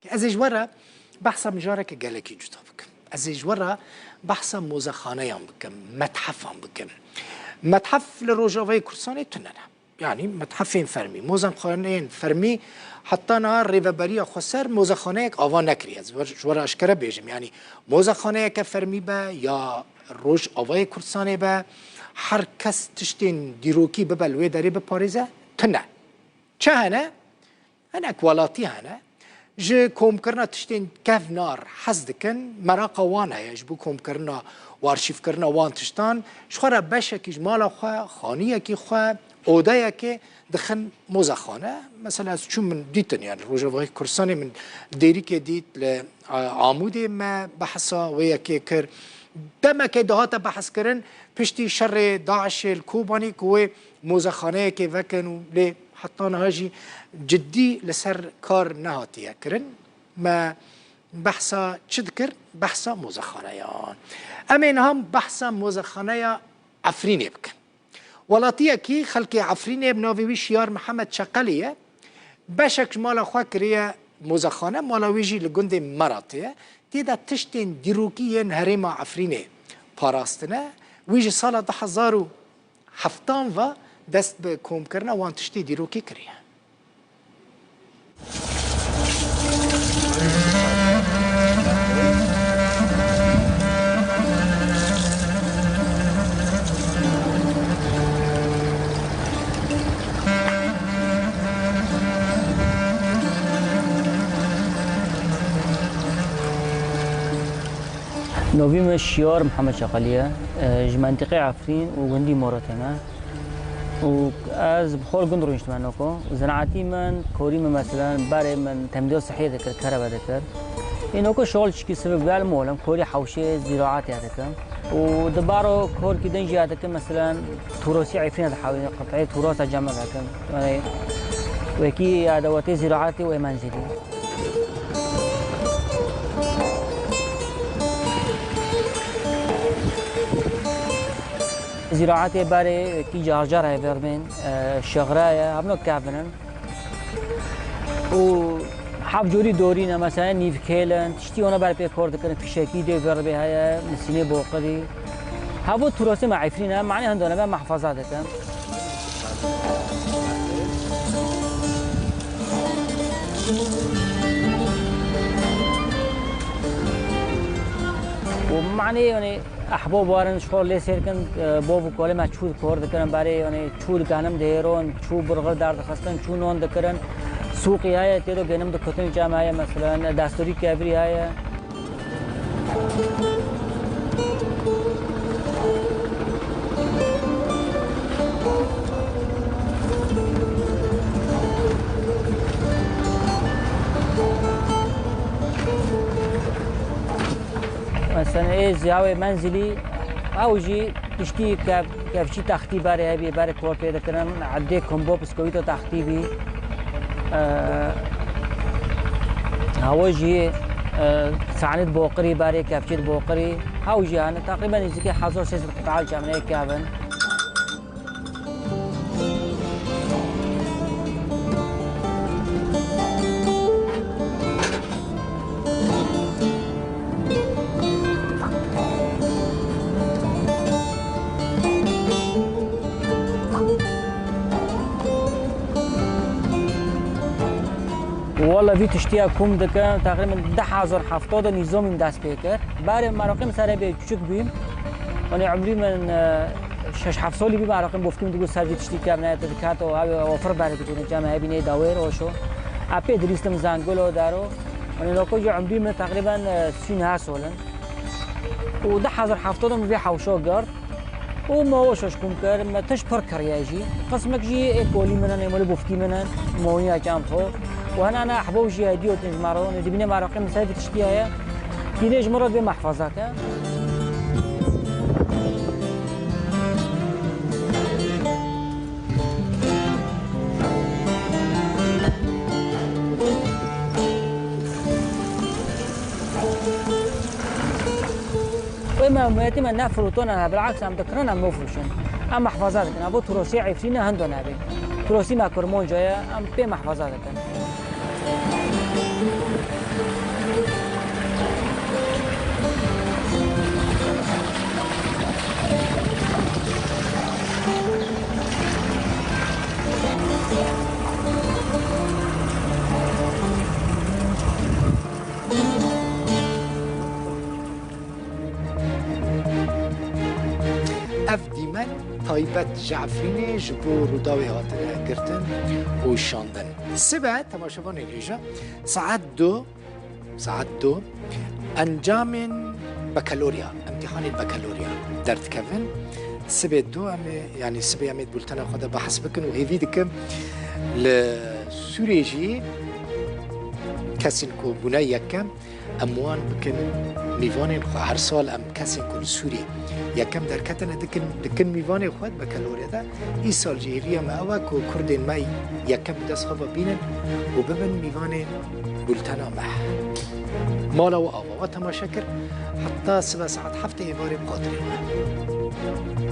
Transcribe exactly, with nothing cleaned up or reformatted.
Ez ê ji we re behsa mijareke gelekî cuda bikim. Ez ê ji we re behsa mozexaneyan bikim, methefan bikim. Methef li Rojavayê Kurdistanê tune ne. Yanî methefên fermî, mozexaneyên fermî heta niha Rêveberiya Xweser mozexaneyek ava nekiriye. Ez ji we re eşkere bêjim, yanî mozexaneyeke fermî be ya Rojavayê Kurdistanê be, her kes tiştên dîrokî bibe li wê derê biparêze, tune. Çi hene? Hinek welatî hene, ji komkirina tiştên kevnar hez dikin, meraqa wan heye ji bo komkirina û arşîvkirina wan tiştan, ji xwe re beşekî ji mala xwe, xaniyekî xwe, odeyekê dixin mozexane. Mesela ez çûm, min dîtin, yani Rojavayê Kurdistanê min dêrîkê dît li, e, Amûdê me behsa wê yekê kir. Demekê dihate behskirin, piştî şerê DAIŞê li Kobanê ku wê mozexaneyekê vekin û lê heta niha jî cidî li ser kar nehatiye kirin. Me behsa çi dikir? Behsa mozexaneyan. Em ê niha behsa mozexaneya Efrînê bikin. Welatiyekî xelkê Efrînê bi navê wî Şiyar Mihemed Çeqelî ye. Beşek ji mala xwe kiriye mozexane, mala wî jî li gundê Meratê ye. Tê de tiştên dîrokî yên herêma Efrînê parastine. Wî ji sala du hezar û heftan ve dest bi komkirina wan tiştê dîrokî kiriye. Novî min Şiyar Mihemed Çaqalî ye. E, ji mentiqê Efrîn û gundî Moratê me. Û ez bi xwe li gund rûniştime noko. Zinaetî min, korî min, meselen, berê min temdîya sihiyê dikir, kerebe dikir. Ê noko şol çikî sivik bel molim, korî hewşê zîraetê dikim. Û di baro korkî din jî dikim, meselen, Turosî Efrînê dihewînim, qiteyê Turosa cem dikim. Yani, wekî edewatê zîraetê û ê menzilî. Zîraetê berê wekî carcar heye, vêr bên, e, şixre ye, hevno kevin in. Û hevc corî dorî ne, mesela nîvkêl in, tiştî ona ber pê kor dikin, fişekî dê vêr bê heye, misînê boqirî. Hevo Turosê me Efrîn e, manê hendo nebe mehfeza dikin. Û manê, yani, ehbab warin ji xwe lê sêr kin, e, bov û kolê me çû kor dikirin, berê, yani, çû li genim dihêron, çû burxir derdixistin, çû non dikirin. Sûqî heye, tê de genim dikutin, cem heye, mesela, destorî kevirî heye. Mesela ê ziyawê menzilî, ew jî tiştî kev-, kevçî textî berê hebî, berê kor pê dikirin, edê kumbo, biskowîto textî bî. E, hewa jî, e, sanî di boqirî berê, kevçî di boqirî. Hew jî hene, teqrîben nêzîkî hezar sê sed qit'a li cem neyê kevin. Wala vî tiştiya kom dikim, teqrîben du hezar heft de nîzomîm dest pê kir. Berê meraqîm ser hebê çûçik bûyim. Yanî umrî min, e, şeş heft salî bî, meraqîm bofkî min digot ser vî tiştî kevne, tu diket û ew ofir berê digotin, cem hebî nê dawêr oşo. Epê dirîstim zengul û dero. Yanî noko jî umrî min teqrîben, e, sî neh sal in. Û du hezar heft de min vê hewşa girt. Û me oşoş kom kir, me tişt pir kiriye jî. Qismek jî ê kolî min in, ê malê bofkî min in, moniya cem xwe. Û hene ne ehbab jî hediyo tin ji me re, dibîne meraqê min ser vî tiştî heye. Kînê ji min re divê mehfeza ke. Wê me, hemûyetî me ne firotone, ne, bilaks em dikirin, em nofroşin. Em mehfeza dikin. Evo Turosê Efrînê hendo nebe. Turosî me Kurmanca ye, em pê mehfeza dikin. Taybet ji Efrînê ji bo Rûdawê hatine girtin û şandin. Sibe temaşevanên hêja saet du, saet du encamên bakalorya, imtîhanên bakalorya derdikevin. Sibê du em ê, yanî sibê em ê di bultena xwe de behs bikin û hêvî dikim li Sûrê jî kesên ku bûne yekem, em wan bikin mîvanên xwe. Her sal em kesên ku li Sûrê yekem derketine dikin, dikin mîvanê xwe di bakalorya de. Îsal jî hêviya me ew e ku kurdên me yekem bi dest xwe ve bînin û bibin mîvanên bultena me. Mala we ava we temaşe kir. Heta sibe saet heftê êvarê bi xatirê we.